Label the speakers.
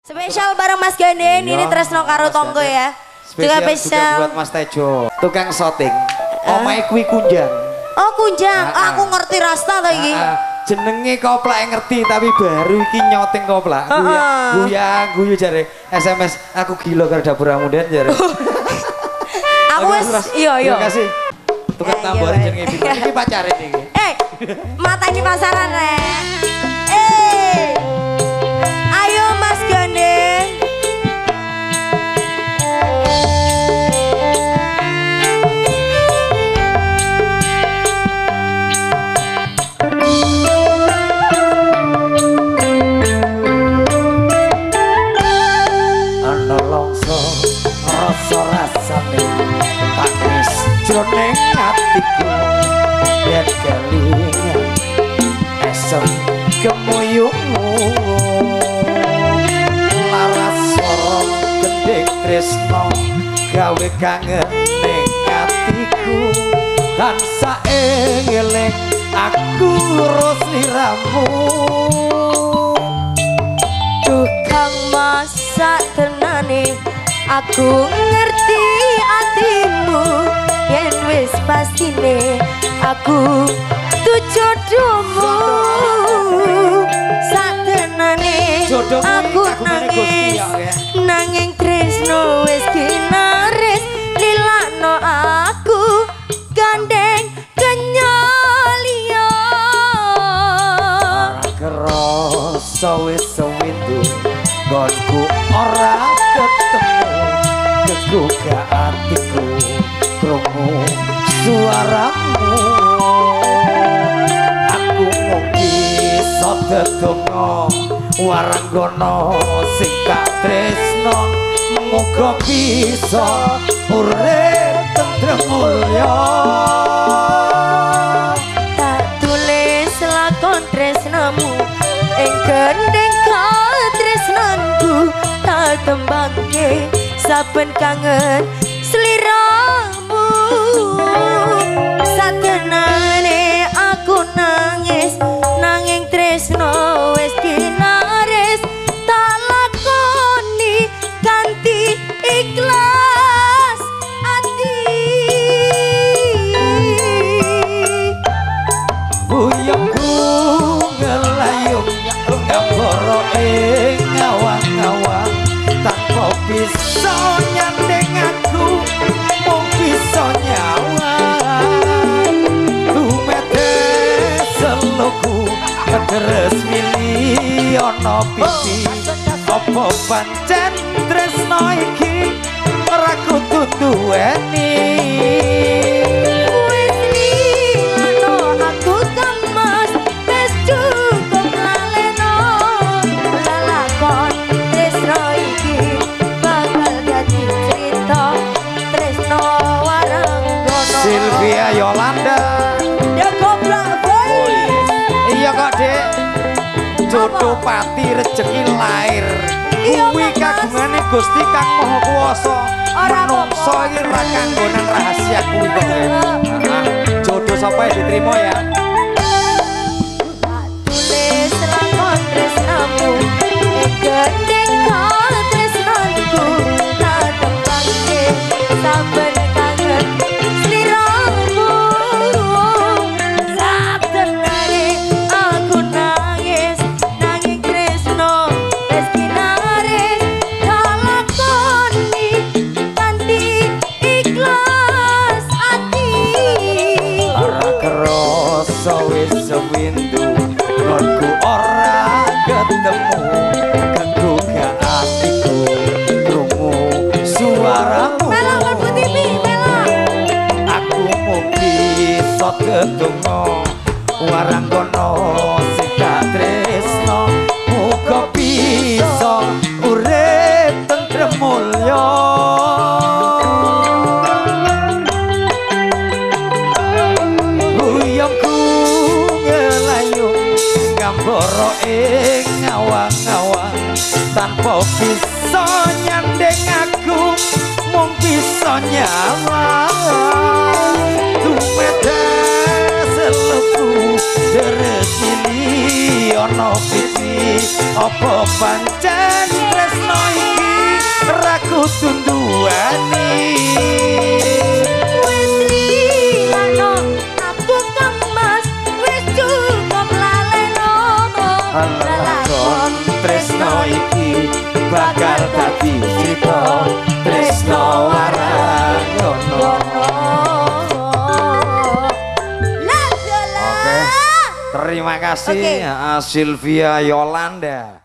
Speaker 1: Spesial bareng Mas Ganden, ini Tresno Karo Tonggo ya.
Speaker 2: Spesial juga buat Mas Tejo, tukang shooting. Omahe kuwi Kunjang.
Speaker 1: Oh Kunjang, oh, aku ngerti rasta to iki.
Speaker 2: Jenenge koplak ngerti tapi baru iki nyoting koplak. Guyang guyu jare SMS aku gila karo dapuramu Den jare.
Speaker 1: Aku wis iya iya.
Speaker 2: Terima kasih. Tukang tambor jenenge Bima. Iki pacare iki.
Speaker 1: Mata ini pasaran rek. Ayo Mas Ganden.
Speaker 2: Ana longso rasa rasane tangis jroning atiku yen kelingan esem kemuyungmu laras swara gendhik tresno gawe kangen ning atiku tansah eling aku terus sliramu
Speaker 1: tukang masak tenane aku ngerti atimu yen wis pastine aku jodohmu satenane aku nangis nanging tresno wis kinaris lilakno aku gandeng kenyaliya
Speaker 2: ora kerasa wis sewindu nggonku ora ketemu gegugah atiku krungu suaramu aku mung bisa dedonga waranggana sing tak tresno muga bisa urip tentrem mulya
Speaker 1: tak tulis lakon tresnamu ing gendhing katresnanku tak tembangke saben kangen sliramu satenane aku nangis nanging tresno wis kinaris tak lakoni kanthi ikhlas ati
Speaker 2: buyungku ngelayung ngaboro ing awang-awang tanpa bisa nyanding aku mung bisa nyawang dumete seloku deres mili ana pipi apa pancen tresno iki ora kudu duweni
Speaker 1: wis lilano aku Kang Mas wis cukup laleno lelakon tresno iki bakal dadi cerita tresno waranggono
Speaker 2: Sylvia Yolanda
Speaker 1: ya goblok boy.
Speaker 2: Iya kok Dek, jodoh pati rejeki lair kuwi kagungane Gusti Kang Maha Kuwasa menungso iki ra kanggonan rahasia kuwi kok. Jodoh sapa diterima ya.
Speaker 1: Tak tulis lakon tresnamu ing gendhing katresnanku tak tembangke saben kangen sliramu satenane aku nangis nanging tresno wis kinaris tak lakoni kanthi ikhlas ati
Speaker 2: ora kerasa wis sewindu nggonku ora ketemu gegugah atiku krungu suaramu
Speaker 1: melok mlebu TV melok
Speaker 2: aku mung bisa dedonga waranggana sing tak tresno muga bisa urip tentrem mulya buyungku ngelayung ngambara ing awang-awang tanpa bisa nyanding aku mung bisa nyawang dumete seloku deres mili ana pipi apa pancen tresno kudu nduweni.
Speaker 1: Wis lilano aku Kang Mas, wis cukup laleno.
Speaker 2: Lelakon tresno iki bakal dadi crita tresno waranyono. Oke, terima kasih Sylvia Yolanda.